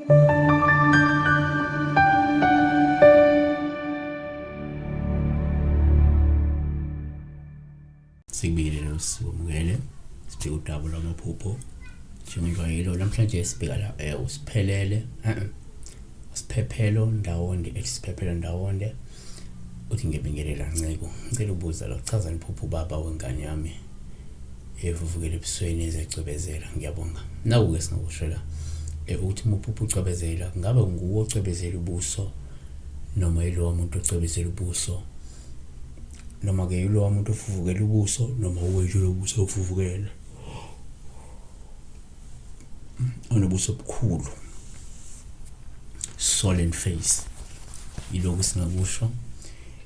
Sikubingelele usikwamukele, sibheke udaba lwamaphupho njengenjwayelo. Namhlanje sibheka la usiphelele usiphephelo ndawonde, ethi siphephelo ndawonde. Uthi ngiyabingelela Nceku, ngicela ukubuza la kuchazani iphupho ubaba wengane yami evuvukele ebusweni ezecwebezela. Ngiyabonga. Naku-ke singakusho la ukuthi uma uphupha ucwebezela, kungabe nguwe ocwebezela ubuso noma yilowa muntu ocwebezela ubuso, noma-ke yilowa muntu ofuvukela ubuso noma uwe nje lobuso ofuvukele onobuso obukhulu, swollen face. Yilokhu singakusho.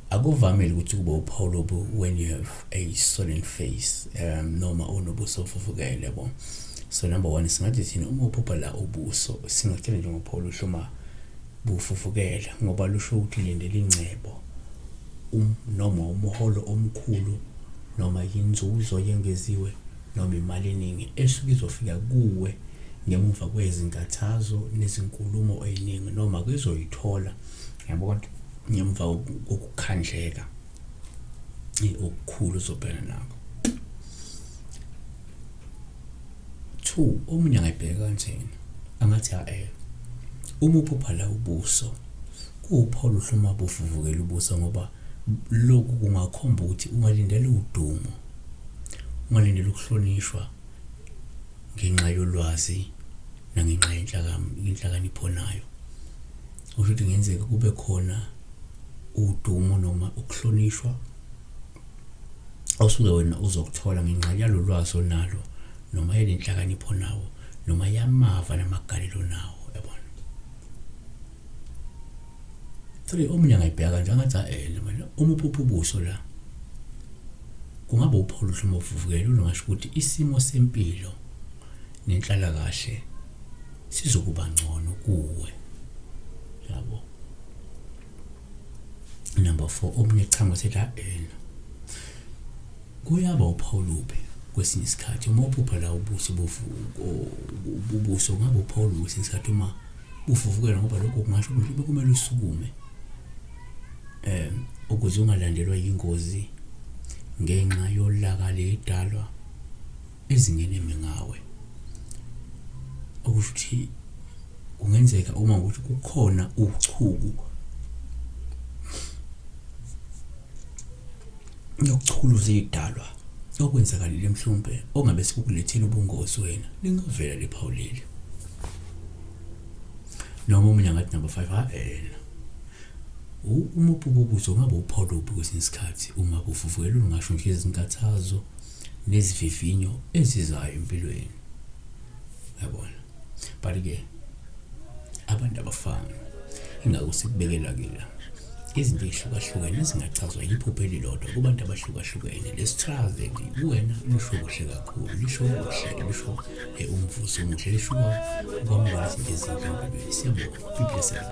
Akuvamile ukuthi kube uphawu lobu when you have a swollen face noma unobuso ofuvukele, yabo. So number one, singathi thina uma uphupha la ubuso, singakutshela nje ngophawu oluhle uma bufufukela, ngoba lusho ukuthi lindela ingcebo noma umholo omkhulu noma yinzuzo yengeziwe noma imali eningi esuke izofika kuwe ngemuva kwezinkathazo nezinkulumo ey'ningi, noma kuzoyithola, yabona, ngemva kokukhandleka okukhulu ozobhekana nakho. Two, omunye angayibheka kanjena, angathi a uma uphupha la ubuso kuwuphawu oluhle uma buvuvukela ubuso, ngoba lokhu kungakhomba ukuthi ungalindela udumo, ungalindela ukuhlonishwa ngenxa yolwazi nangenxa yenhlakanipho onayo. Kusho ukuthi kungenzeka kube khona udumo noma ukuhlonishwa osuke wena uzokuthola ngenxa yalolu lwazi onalo noma yelenhlakanipho onawo noma yamava namagalelo onawo, yabona. Three, omunye angayibheka kanje, angathi a manje uma uphupha ubuso la kungaba uphawu oluhle uma uvuvukele, ungasho ukuthi isimo sempilo nenhlalakahle sizokuba ngcono kuwe, yabo. Number four, omunye cha ngosethi a-ena kuyaba uphawu luphi kwesinye isikhathi uma uphupha la ubuso ubuso kungaba uphawu luphi kwesinye isikhathi uma buvuvukela, ngoba lokho kungasho ukuthi mhlawumbe kumele usukume ukuze ungalandelwa yingozi ngenxa yolaka leyidalwa ezingeneme ngawe. Okusho ukuthi kungenzeka uma ukuthi kukhona uchuku nokuchukuluza idalwa okwenzakalile mhlawumbe ongabe sikukulethela ubungozi wena, lingavela lephawu leli. Noma omunye angathi number 5, ha ena uma uphupha ubuso ngabe uphawu lobu kwesinye isikhathi uma buvuvukela lungasho nje izinkathazo nezivivinyo ezizayo empilweni, yabona. But-ke abantu abafani, ingakho sikubekela ke la izinto ey'hlukahlukene ezingachazwa yiphupho elilodwa kubantu abahlukahlukene. Lesichaze kuwena lisho kuhle kakhulu, lisho kuhle, lisho umvuzo omuhle, lisho ukwamukela izinto ezinhle empilweni. Siyabonga, be blessed.